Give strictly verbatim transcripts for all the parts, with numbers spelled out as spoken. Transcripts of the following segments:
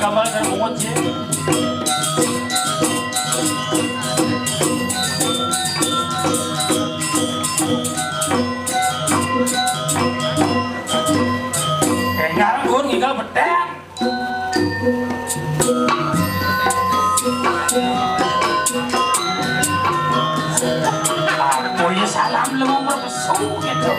Gambar dan pungut sih. Eh, ngarang gue ngigal bedak. Aku ya salam lu mau berpesu gitu.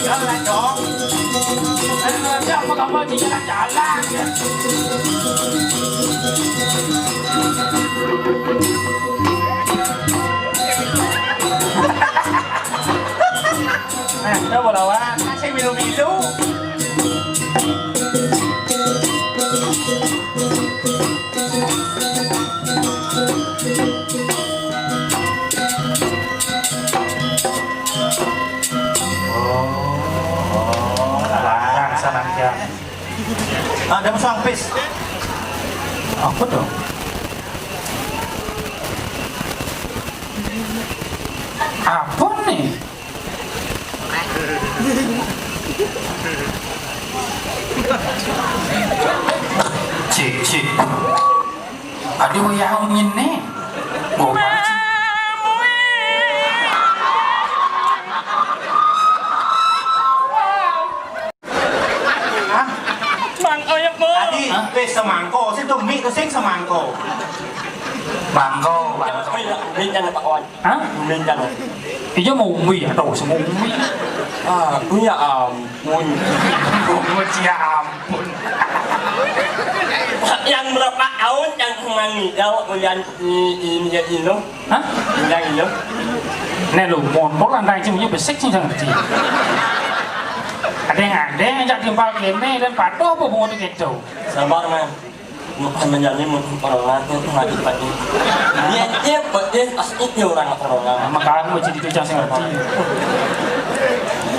Jalan dong. Kan ngerti apa kamu di jalan-jalan ya? Nah, coba lawan. Masih milu-milu. Oh, larang sanang ya. Ada musang pis. Apa dong? Apa nih? Cik, cik. Aduh, ya, ungin nih. Gua Hah? Mang Oyok, Bu. Adi, hah? Wis semangko, sing tuh mie tuh sing semangko. Bangko, bangko. Mie jangan Pak Wan. Hah? Mie jangan. Iya mau mie ya, tahu semua mie. Ah, ya ampun. Bungut ya ampun. Yang berapa tahun yang mangi, kalau ulian ini, ini, ini. Hah? Yang ini. Nek lho, motor lantai sing punya besik sing ngerti. Ada yang ada yang ajak timpal kene dan patuh apa bungut gitu. Sabar, Mas. Bukan menjadi mutu orang itu ngaji pagi. Dia dia dia pasti orang orang. Makanya mau jadi tuh sing ngerti.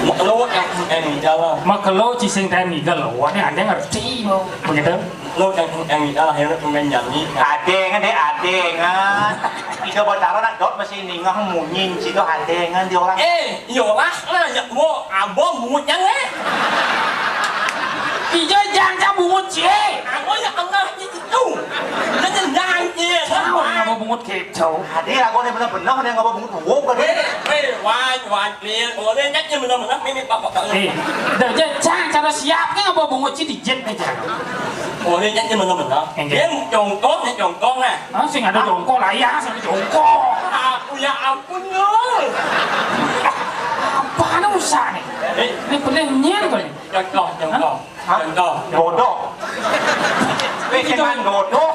Makelo yang ini jalan. Makelo cising tani gelo. Wah, ini ada ngerti mau. Begitu. Lo yang yang akhirnya pemain nyanyi. Adengan deh, adengan. Ida botara nak dot masih ningah munyin situ adengan di orang. Eh, iya lah, lah ya mau abang bungut yang eh. Ida jangan bungut sih. Aku ya Allah itu. Dia nyanyi. Tahu yang mau bungut kecau. Hadir aku nih bener-bener yang ngapa bungut wow kan. Eh, eh, wan, wan, clear. Boleh nyanyi bener-bener ini papa. Eh, dah jangan cara siap nih ngapa bungut sih di jet nih jangan. Orangnya cuma benar. Enggak. Dia jongkok, dia jongkok, nah. Ah, sing ada jongkok lah ya, sing jongkok. Aku ya ampun, Yul. Apa nih usah nih? Eh. Ini bener nyen kok nih. Jongkok, jongkok. Hah? Jongkok. Bodoh. Wis jangan bodoh.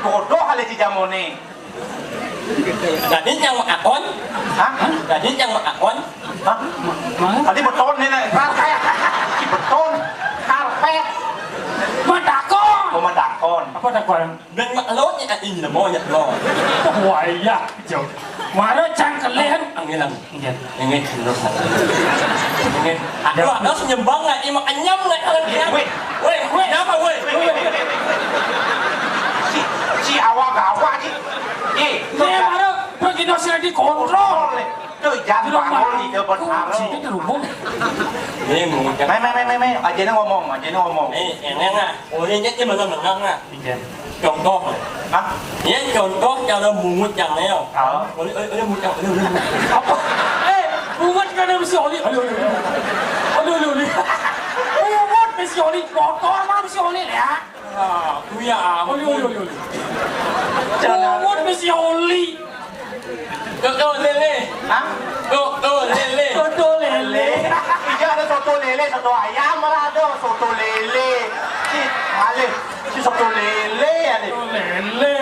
Bodoh kali di jamone. Jadi yang mengakon? Hah? Jadi yang mengakon? Hah? Tadi beton nih, nih. Karpet. Beton. Karpet. Madakon. Oh, madakon. Apa dakon? Dan maklot ya ini mau ya lo. Wah iya, jauh. Mara cangkelen. Anggilan. Iya. Ini bener. Ini. Aku harus nyembang nggak? Ima kenyam nggak kalau dia? Weh. Weh, weh, apa weh? Weh, weh, weh. Kontrol. Tuh, jangan bangun di depan. Sini terhubung. Ini ngomong. Meh, meh, meh, meh, meh. Aja ngomong, aja ngomong. Eh, ini nggak. Oh, ini jadi benar-benar nggak? Iya. Contoh. Hah? Ini contoh cara bungut yang neo. Oh. Oleh, oleh, oleh, bungut yang, oleh, oleh, oleh. Apa? Eh, bungut kan ada si Oli. Aduh, aduh, aduh. Aduh, aduh, aduh. Bungut si Oli. Motor mah si Oli ya. Ah, kuya, ah, oli, oli, oli, oli. Jangan. Bungut mesti oli. Soto lele. Hah? Soto lele. Soto lele. Iya, ada soto lele, soto ayam malah ada, soto lele. Si, alih, si soto lele, alih. Soto lele.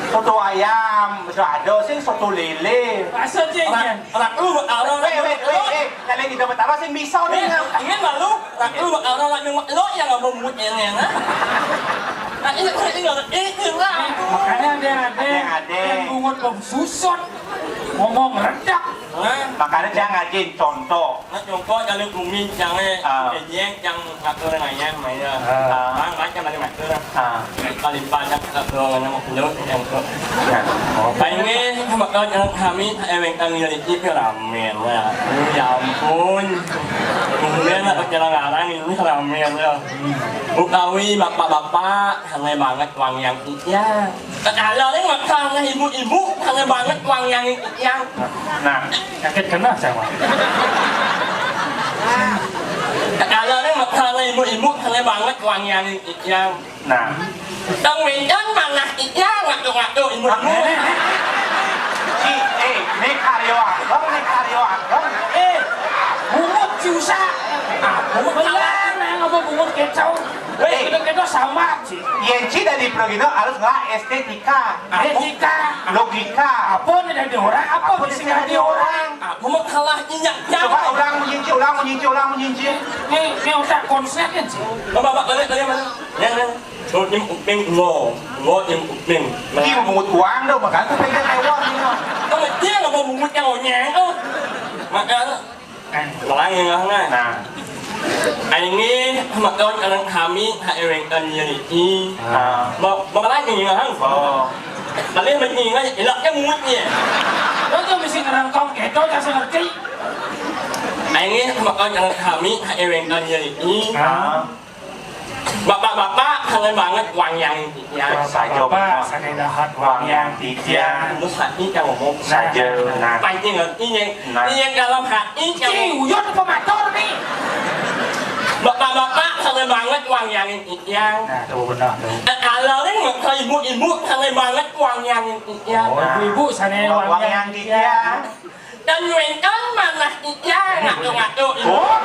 Soto ayam, masih ada sih soto lele. Maksudnya, orang, orang lu, orang, weh, weh, weh, weh. Kalian tidak betara sih bisa nih. Ingin malu. Laki lu bakal nolak nengok lo yang nggak mau bungut yang yang, ah. Nah, ini, ini nggak ngerti, ini lah. Makanya ada, ada, ada yang bungut bau susut. Ngomong redak. Hah? Makanya jangan ngajin contoh. Nah, contoh jalur bumi, jangan, ah, kejeng, yang ngatur nanya, mainnya. Ah. Bang, baca balik ngatur. Ah. Paling banyak kita doang mau punya yang tuh. Ya. Paling ini bakal jangan kami, eweng kami dari itu ramen, ya. Ya ampun. Kemudian ada penyelenggara ini ramen, ya. Utawi bapak-bapak, sangai banget wangiang iya. Kalau ini masalah ibu-ibu, sangai banget wangiang iya. Nah, sakit kena sama. Kalau ini masalah ibu-ibu, sangai banget wangiang iya. Nah. Tong wénten manah iya ngatu-ngatu ibu-ibu. Ci, eh, ini karyo ageng, ini karyo ageng. Eh, bungut susah. Ah, bungut belang, nah, ngapa bungut kacau? Eh, kita, kita sama, Ci. Yén Ci dadi pragina harus ngelah estetika. Etika. Logika. Apa nih dadi orang? Apa nih sing dadi orang? Aku mah kalah injak. Coba ulang munyi, Ci, ulang munyi, Ci, ulang munyi, Ci. Ini, ini otak konslet kan, Ci? Bapak, Bapak, balik, balik, balik. Ya, ya. Oh, Im Uping, lo, lo Im Uping. Iya, mungut uang dong, makanya tuh pengen lewat nih, lo. Kamu dia nggak mau mungut yang onyeng, oh. Makanya, eh, lagi nggak, nah. Nah. Aing mah kawan kami, ha, eweng kan nyeri. Ah. Mau, mau lagi nggak, Hang? Oh. Kalian mendingan, elaknya mungutnya. Lo tuh mesti ngerangkong, gitu, kasih ngerti. Aing mah kawan kami, ha, eweng kan nyeri. Ah. Bapak-bapak, sangai banget wangiang titiang. Bapak-bapak, sangai dahat wangiang titiang. Terus hati kita ngomong. Saja, nah. Pancing ngerti, Nyeng. Nah. Nyeng dalam hati, Nyeng. Ci, uyut apa matur, nih? Bapak-bapak, sangai banget wangiang titiang. Nah, tuh, benar, tuh. Eh, kalau ini, ibu-ibu, sangai banget wangiang titiang. Oh, ibu-ibu, sangai wangiang titiang. Dan wénten manah iya ngatu-ngatu. Oh,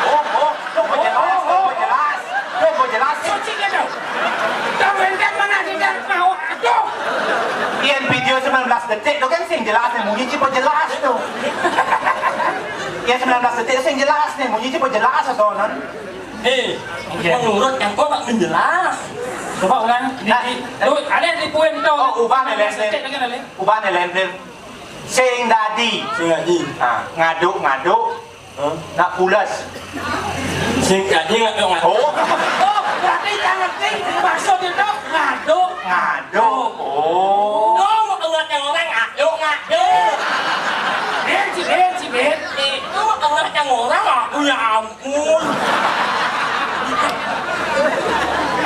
oh, oh, coba jelas, coba jelas. Coba jelas. Suci gitu. Dan wénten manah tidak mau. Aduh. Yén vidéo sembilan belas detik tuh kan sing jelas nih, munyi coba jelas tuh. Ya sembilan belas detik sing jelas nih, munyi coba jelas atau non? Eh, menurut yang kau tak menjelas. Coba ulang. Nah, di, di, tuh, ada di poin tuh. Oh, ubah nih, sembilan belas detik lagi, ada. Ubah nih, Len. Sing dadi. Sing dadi. Nah, ngaduk-ngaduk. Hah? Nak pules. Sing dadi ngaduk-ngaduk. Oh. Oh, berarti nggak ngerti maksud itu ngaduk. Ngaduk. Oh. Kamu ngerti orang ngaduk-ngaduk. Ben, si Ben, si Ben. Itu ngerti orang aku ya ampun.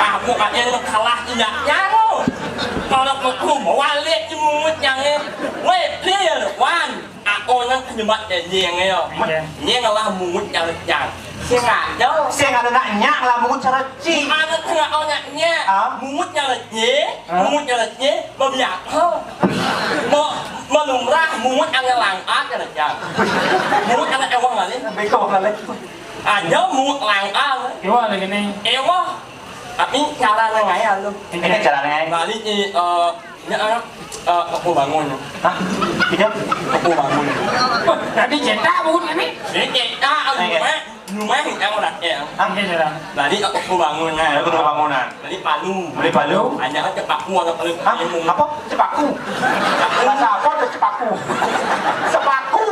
Aku katanya kalah tidak nyamu. Kalau mau balik di mungut yang ini. Weh, clear, Wan. Aku nang penyebab janji yang ini. Iya. Ini ngalah mungut yang lecang. Sing ada. Sing ada nak nyak ngalah mungut cara ci. Ada tengah awak nyak. Ah? Mungut yang lecang. Ah? Mungut yang lecang. Babi apa? Mau, mau lumrah mungut yang langka kan lecang. Mungut yang ewang kali. Bego kali. Ada mungut langka. Ewa lagi nih. Ewa. Tapi cara nengaya lu. Ini cara nengaya. Balik di, eh, ini anak, eh, aku bangun. Hah? Iya? Aku bangun. Wah, tadi cetak bangun ini? Ini cetak, aku, eh, iya, rumah, rumah yang udah ya. Hah? Iya, iya. Balik aku bangun, nah. Aku bangunan. Balik palu. Balik palu? Hanya kan cepaku atau palu. Hah? Apa? Cepaku? Cepaku. Bahasa apa tuh cepaku? Sepaku.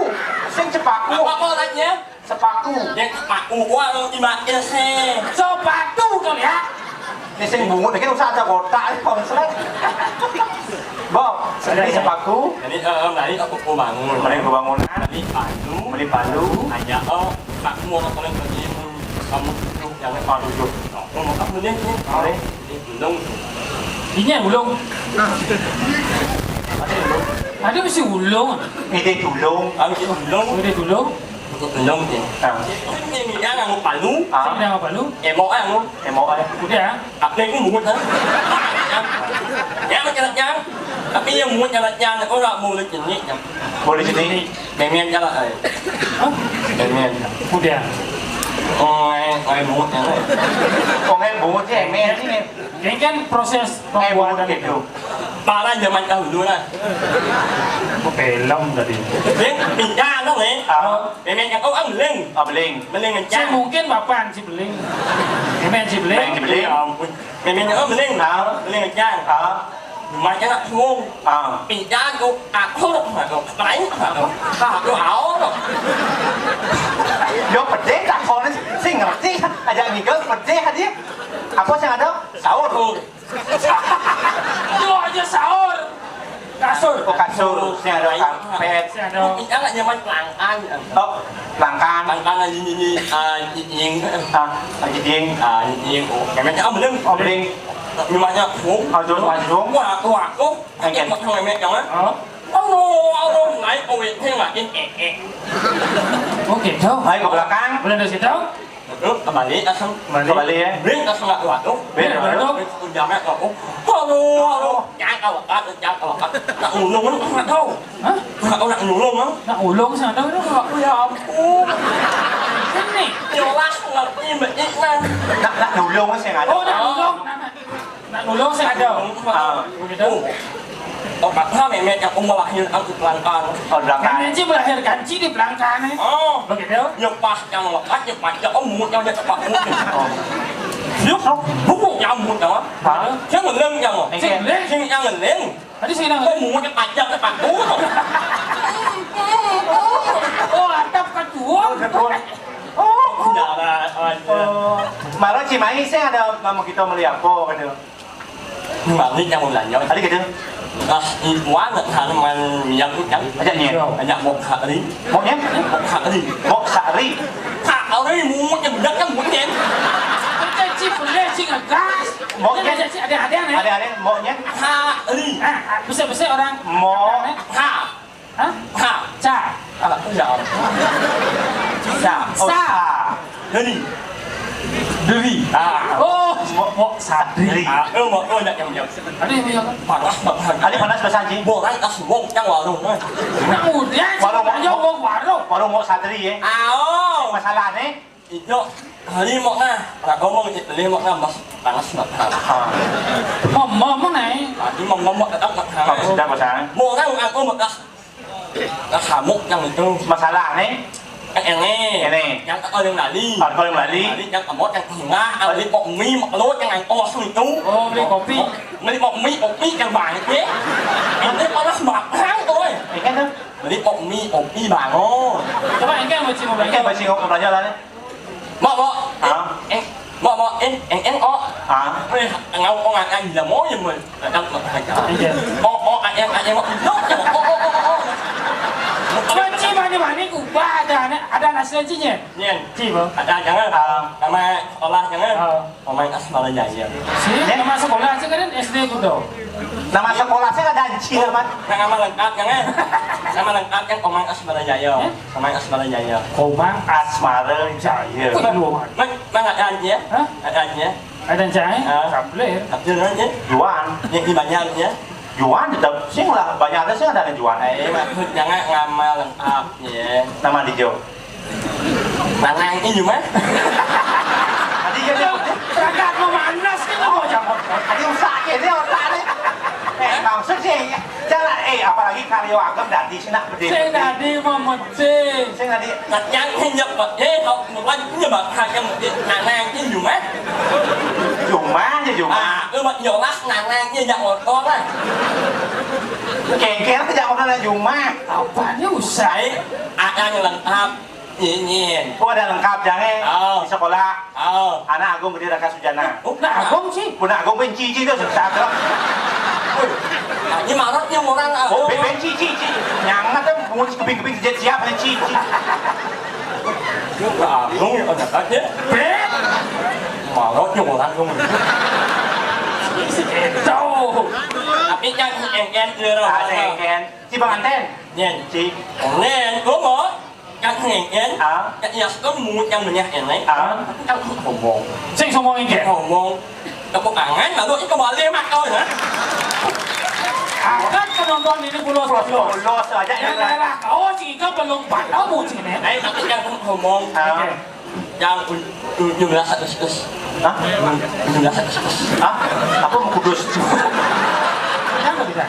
Sing cepaku. Apa, apa orangnya? Sepaku. Yang sepaku, wah, lu dimakai sih. Sepatu tuh ya. Ini sing bungut, ini usah ada kotak, ini konslet. Bob, Jadi sepaku. Jadi, eh, eh, mari aku bangun. Mari aku bangun. Mari palu. Mari palu. Hanya, oh, aku mau ngomong lagi, kamu tujuh, jangan. Oh, tujuh. Oh, mau kamu deh, nih. Mari. Ini ulung. Ini ulung. Ada mesti ulung. Ini tulung. Aku ulung. Ini tulung. Aku ulung, ya. Ah. Ini yang aku palu. Ah. Sing yang palu. Emo, ah, aku. Emo, ah. Udah. Apa yang aku mungut, ha? Ya, macam-macam. Tapi yang mungut macam-macam, aku tak boleh jenis, ya. Boleh jenis? Memen je lah, eh. Hah? Memen. Udah. Oh, eh, eh, mungut, ya, eh. Oh, eh, mungut, ya, memen, sini. Ini kan proses pembuatan gitu. Parah zaman dahulu lah. Aku film tadi. Dia pindah, no, eh. Ah. Memen, oh, ah, beling. Ah, beling. Beling kencang. Si mungkin bapak si beling. Memen si beling. Memen si beling. Ya ampun. Memen, oh, beling. Ah. Beling kencang. Ah. Rumahnya nak suung. Ah. Pindah tu, aku, aku, lain, aku, aku, aku. Yo, pedih tak kau ni, sing ngerti, aja ngigo pedih dia. Apa yang ada? Sahur. Itu aja sahur. Kasur. Oh, kasur. Sing ada karpet. Sing ada. Kita nggak nyaman pelangkan. Oh, pelangkan. Pelangkan lagi ini, ah, ini. Ah, lagi ding. Ah, ini. Oh, kami kan belum. Oh, belum. Memangnya, oh. Oh, terus masuk. Wah, wah, oh. Oke. Pakai motor memek, jangan. Oh. Allah, Allah, naik, oh, ini makin, eh, eh. Oh, gitu. Ayo ke belakang. Boleh dari situ? Terus kembali, langsung. Kembali. Kembali, ya. Bring, langsung nggak kuat, tuh. Bring, bring, bring. Bring, bring, bring. Halo, halo. Jangan kau, Kak, jangan kau, Kak. Nak ulung, lu nggak tahu. Hah? Nggak tahu nak ulung, lu. Nak ulung, saya tahu, lu. Ya ampun. Sini. Yolah, ngerti, Mbak Ikna. Nak, nak ulung, saya nggak tahu. Oh, nak ulung. Nak, nak. Nak nulung sing ada. Ah. Begitu. Oh, Pak, ha, memek yang umur lahir aku pelangkan. Oh, belakang. Memek ji melahirkan ji di belakang, eh. Oh. Begitu. Nyepah yang lekat, nyepah yang umur yang dia tepat mungkin. Oh. Yuk, buku nyambut, ya. Hah? Sing ngeleng, ya. Sing ngeleng. Sing yang ngeleng. Tadi sing nang. Oh, umur nyepah yang tepat. Oh. Oh, atap ketua. Oh, ketua. Oh. Darah, aja. Oh. Malah Cimahi sih ada mama kita meli apa, gitu. Balik yang ulanya. Tadi gitu. Ah, i-, wan, tanaman yang tu kan. Aja ni. Aja mok hari. Moknya? Mok hari. Mok sari. Hari mu yang budak kan mungkin. Kita cip boleh sih ngegas. Moknya? Ada, ada, ada, ada, ada, moknya? Hari. Ah, bisa, bisa orang. Mok. Ha. Hah? Ha. Ca. Ah, ya. Sa. Oh, sa. Sa. Deli. Deli. Ah. Oh. Mok, mok sadri. Ah, eh, mok, oh, nak yang, yang. Ada yang bilang. Panas, panas. Ada panas bahasa anjing. Borai kasih wong yang warung, eh. Kemudian warung, warung, warung. Warung mok sadri, ya. Ah, oh. Masalah ni. Ijo, hari mok nah, nak ngomong cik beli mok nah, mas panas mata. Ah. Mama mana eh? Tadi mama mok tak mata. Kamu sudah pasang? Mau tahu aku mata. Nah, hamuk yang itu. Masalah ni? Eh, ini. Ini. Yang tak paling lali. Ah, paling lali. Lali yang kamu yang tengah, ah, beli mok mi, mok lo yang angkos itu. Oh, beli kopi. Mok, beli mok mi, kopi yang banyak ya. Ini panas banget, oi. Ini kan tu. Beli mok mi, kopi bangun. Coba engke bacci mau belajar. Engke bacci mau belajar lah ni. Mok, mok. Ah. Eh, eh, mok, mok, eh, eng, eng, oh. Ah. Eh, ngau, oh, ngan, ngan, gila, mau, ya, mau. Kadang, mok, aja. Iya. Oh, oh, ayam, ayam, mok, mok, mok, mok, mok. Kunci mani-mani kubah ada, ada nasi kuncinya. Nyen. Ci, Bang. Ada, jangan. Ah. Sama sekolah, jangan. Ah. Pemain Asmara Jaya. Si, nama sekolah sih kan S D kudu. Nama sekolah sih ada Anci, nama. Nah, nama lengkap, jangan. Nama lengkap yang Komang Asmara Jaya. Eh? Komang Asmara Jaya. Komang Asmara Jaya. Wih, lu. Mang, mang ada aja ya? Hah? Ada aja ya? Ada aja, eh? Ah. Kaplir. Kaplir aja. Juan. Yang di banyak ya? Juan tetap sing lah, banyak ada sih ada Juan. Eh, maksudnya nggak ngamal lengkap ya. Nama di Jo. Mana yang ini mah? Tadi kan dia. Ragat memanas kan mau jawab. Tadi usah ke dia otak ni. Eh, maksud sih, jangan, eh, apalagi karyo agam dadi sih nak berdiri. Sing dadi memetik. Sing dadi. Yang hanya pak, eh, kau bukan punya bak hanya mungkin mana yang ini mah? Jumah aja jumah. Ah, lu mak nyolah nana yang ini yang motor lah. Kengkel aja motor lah jumah. Apa ni usah? Saya ada yang lengkap. Nyin. Oh, ada lengkap, jangan. Oh. Di sekolah. Oh. Anak Agung Gede Raka Sujana. Oh, nah, Agung sih. Pun Agung benci sih tu, susah tu. Woi, Ini marot nih orang, ah. Oh, ben, ben, ci, ci, ci. Nyangat, eh, bungut keping-keping sejat siap, ben, ci, ci. Agung ya, ada aja. Ben. Marot nih orang dong. Itu. Tapi kan engken, Jero. Ah, engken. Ci penganten. Nyen. Ci. Nyen, gua mau. Kan nyen, nyen. Ah. Kan ya, kan mungut yang banyak, nyen. Ah. Kan ngomong. Sing sombong iki. Ngomong. Tepuk tangan, lalu itu balik mak kau, ya. Akan penonton ini pulau Pulau Pulau aja ya. Yang daerah kau sih, kau belum pandau musik ini. Ayo, tapi kan ngomong. Ah. Oke. Yang tujuh belas Agustus. Hah? Tujuh belas Agustus. Hah? Apa mau kudus? Kenapa bisa?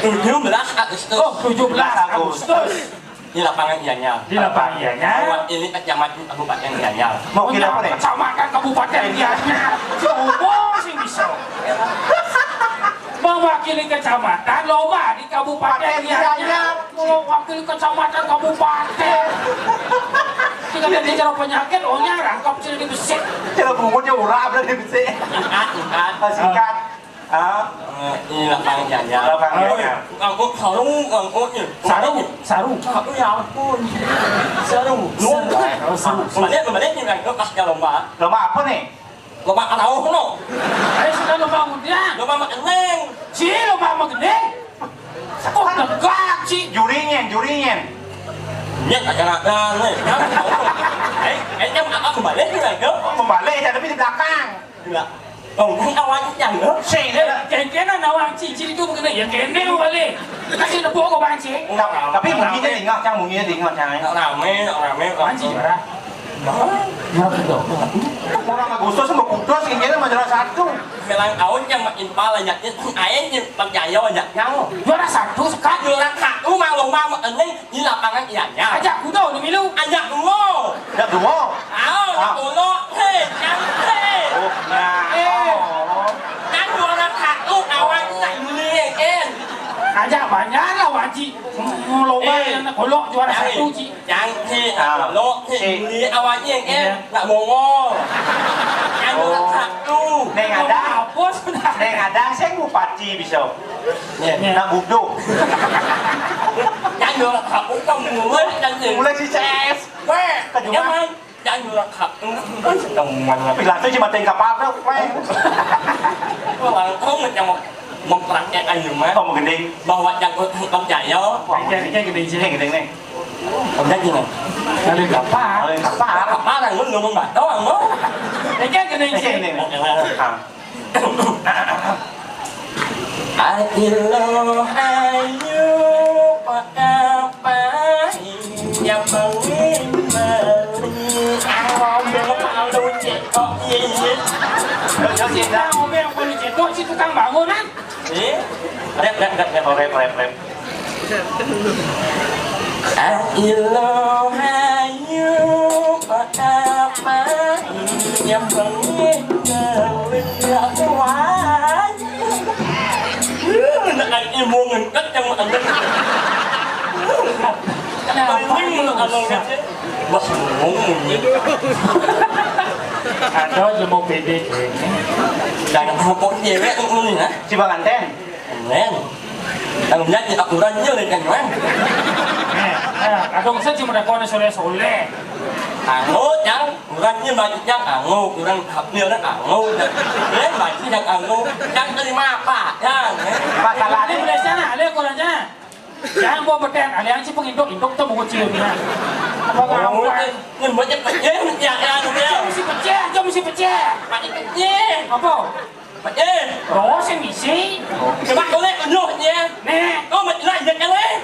Tujuh belas Agustus. Oh, tujuh belas Agustus. Di lapangan Gianyar. Di lapangan Gianyar. Mewakili kecamatan Kabupaten Gianyar. Mewakili apa nih? Kecamatan Kabupaten Gianyar. Coba sih bisa. Mewakili kecamatan, lomba di Kabupaten Gianyar. Mewakili kecamatan, kabupaten. Kita jadi cara penyakit, ohnya rangkap sini di besi. Cara bungut ya urap dari besi. Singkat, singkat. Ah, singkat. Ah. Eh, ini lapangan Gianyar. Lapangan Gianyar. Angkut sarung, angkutnya. Sarung, sarung. Aku ya ampun. Sarung. Sarung. Balik, balik nih, kan, pas ke lomba. Lomba apa nih? Lomba karaoke, no. Ayo, sudah lomba muda. Lomba makeneng. Ci, lomba makeneng. Kok tegak, ci? Jurinya, jurinya. Ini agak-agak, nih. Eh, eh, yang apa kembali nih, kan? Oh, kembali, ya, tapi di belakang. Enggak. Oh, ini awalnya yang, no? Sing, eh, kene-kene nawang cincin itu begini, ya kene wale. Kasih nepuk kok, Bang, sih. Tapi, tapi mungkin dia dengar, Cang, mungkin dia dengar, Cang. Nak rame, nak rame, Bang, sih, juara. Hah? Juara kedua. Orang Agustus sama kudos, ini mah juara satu. Melang aun yang makin pala, ya, aing yang percaya, ya, nyawa. Juara satu, sekat. Juara satu, mah lomba, mah, ini, di lapangan iya nya. Ajak kudo nu milu. Ajak duo. Ajak duo. Ayo, ah. Duo, hei, kan, hei. Oh, nah. Eh. Oh. Kan juara satu, kawan kita ini, kan. Ajak banyak lah, Waji. Hmm, lomba eh. Yang nak golok juara eh. Satu, Ci. Yang si, ah. Golok, si. Ini awalnya, kan. Iya. Nak bongol. Kan juara satu. Oh. Neng ada. Apa sudah? Neng ada, saya bupati bisa. Nih, nih. Nak buduk. Jangan jual aku kamu mulai dan mulai si C S. Weh, jangan. Jangan jual aku. Teman. Tapi langsung cuma tingkah apa, weh. Orang kau macam mempraktek aja mah. Kamu gede. Bahwa jago percaya. Wah, ini gede sih. Ini gede nih. Kamu gede nih. Ada kapal. Ada kapal. Kapal yang lu ngomong doang, lo. Ini gede sih. Ini nih. Ah. Ayo, ayo, pakai nyambangin beli. Ayo, ayo, cekok, iya, iya. Lo, lo, kita ngomel yang perlu cekok, si tukang bangunan. Eh? Rep, rep, rep, rep, rep, rep, rep. Ayo, ayo, apa yang bengit beliau wai. Nak ilmu ngengket yang ada. Penting menurut abang kecil. Wah, ngomong. Ada aja mau pede. Jangan hopok cewek ngomong, ha? Cibanganten. Neng. Tanggung jawab kita kurang iya, kan, Neng? Eh, eh, kadang saya cuma ada kawan soleh-soleh. Anu, yang kurang iya baju yang anu, kurang hafil kan anu, dan eh, baju yang anu, yang terima apa, yang, eh? Masalah ini boleh sana, ada kurang sana. Jangan bawa beten, ada yang si penginduk-induk tuh mau ciumnya. Apa oh, ngapa? Ini banyak pecah, ya, ya, ya. Mesti pecah, dia mesti pecah. Pakai pecah. Apa? Eh, oh, sing misi. Coba golek tunjuk ya. Nih. Kau mek lah ya kali.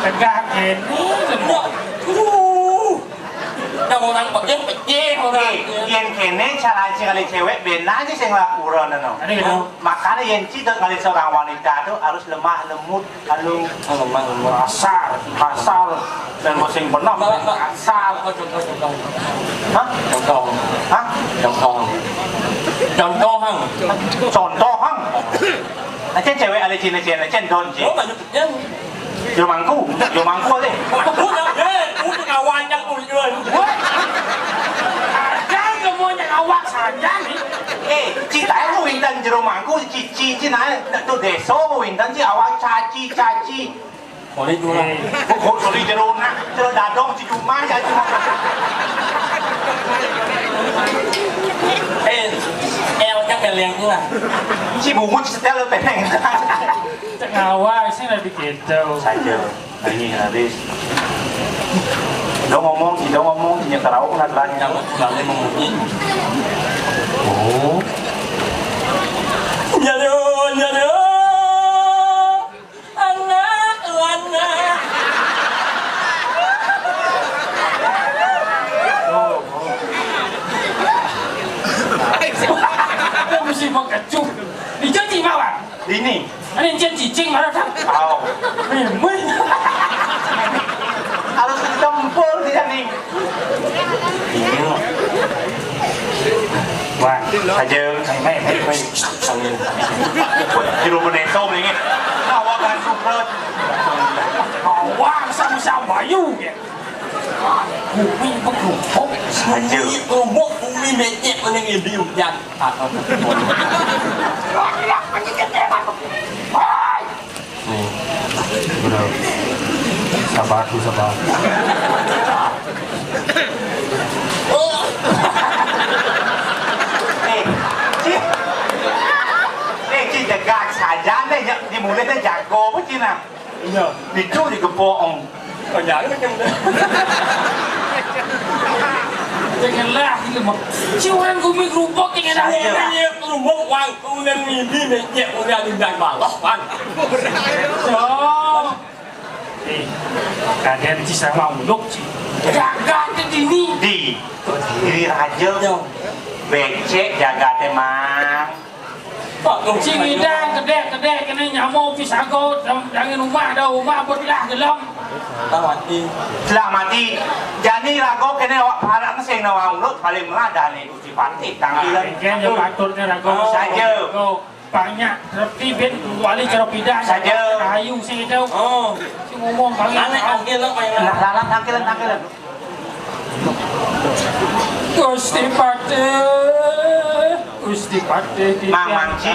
Tegak ini. Aduh. Yang orang pakai pecah orang. Oke, yang kene cara cari cewek benar aja sing laporan no. Ada gitu. Makanya yang cinta kali seorang wanita tuh harus lemah lembut. Halo. Halo, Mang. Kasar, kasar. Dan sing benar, kasar. Apa contoh, contoh? Hah? Contoh. Hah? Contoh. Contoh, Hang. Contoh, Hang. Acen cewek ada cina-cina, acen don, cina. Oh, banyak yang. Yo mangku, yo mangku deh. Udah, eh, udah kawan yang udah. Wah. Ada semuanya awak saja nih. Eh, cita aku bintang jeruk. Mangku cici, ci nae, tu deso, winten ci awak caci, caci. Oleh dua. Kok, kok, sorry, jero nak, jero dadong, ci cuma ya, cuma. Eh, L kan kalian lah. Ci bungut setel peneng. Cek ngawal sih lebih gitu. Saja. Ini habis. Dong ngomong, dong ngomong, nya karaoke na telah. Jangan pulang dia ngomongin. Oh. Nyado, nyado. Anak, anak. Dia mesti mengkecup. Dijanji mawar. Ini. Ini encén cicing marah dah. Au. Memang. Harus ditempel dia nih. Iya. Wah, aja. Baik, baik, baik. Di rumah desa ini. Awak kan suka. Awak sama-sama bayu ya. Bumi bergelombang. Anjir. Bumi bergelombang, bumi becek, mana yang dia hujan. Nih, bro. Sabar, tuh, sabar. Eh, Ci. Eh, Ci, jaga saja nih, ja-, di mulutnya jago apa, Ci, nah? Iya. Itu digepok, Om. Oh, jangan macam tu. Janganlah, gitu, Mak. Si orang gumi gerubuk yang ada. Saya. Iya, gerubuk, Wang. Kemudian mimpi, becek, kemudian tidak malah, Wang. So. Eh, kadén ci sama uluk, ci. Jaga ke dini. Di. Diri raja. Yo. Becek jaga teh, Mang. Pak, kau ci ngidang, kedek, kedek, kena nyamuk, pisago, dam-, dangin rumah, dah rumah, buat lah, gelem. Telah mati. Telah mati. Jani rago kena awak parak sing nawa ulut, paling melah dah ni Gusti Patih, tangkilan. Ah, kan dia patutnya rago. Saja. Rago. Banyak, tapi ben wali cara pindah. Saja. Ayu sing itu. Oh. Si ngomong banget. Anak tangkil lah, Pak. Nah, lalang tangkilan, tangkilan. Gusti Patih, Gusti Patih. Mang, Mang, Ci.